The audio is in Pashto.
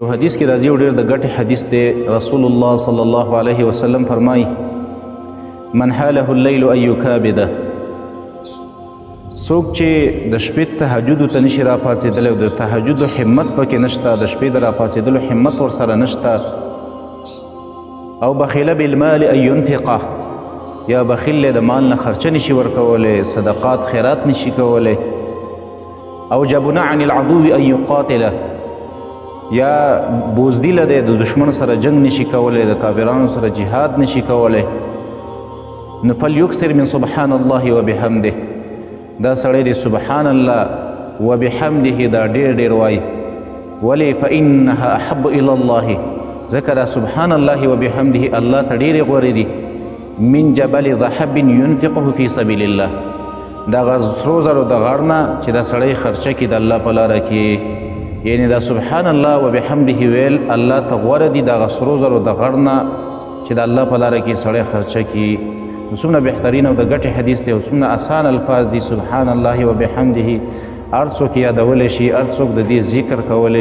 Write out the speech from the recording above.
یو حدیث کې راځي او ډېر د ګټې حدیث دی. رسول الله صلی الله علیه وسلم فرمایي: من حاله الليل ان يكابده، څوک چې د شپې تهجد ته نشي راپاڅېدلی او د تهجد همت پکې نشته، د شپې د راپاڅېدلو همت ورسره نشته، او بخیله بالمال ان ينفقه، یا بخیل له د مال نه خرچه نشي ورکولی، صدقات خیرات نشي کولی، او جبن عن العدو ان يقاتله، یا بوزدله دی د دشمن سره جنگ نشي کولی، د کافرانو سره جهاد نشي کولی، نو فلیکثر من سبحان الله وبحمده، دا سړی دی سبحان الله وبحمده دا ډېر ډېر وایي. ولې؟ فإنها أحب إلى الله، ځکه دا سبحان الله وبحمده الله ته ډېرې غوره دي من جبل ذهب ينفقه في سبيل الله، دغه سرو زرو د غر نه چې دا سړی خرچه کړي د الله په لاره کې، یعنی دا سبحان الله وبحمده ویل الله ته غوره دي دغه سرو زرو د غر نه چې د الله په لاره کې سړی خرچه کړي. نو څومره بهترین او د ګټې حدیث دی او څومره اسان الفاظ دي. سبحان الله وبحمده هر څوک یادولی شي، هر څوک د دې ذکر کولی.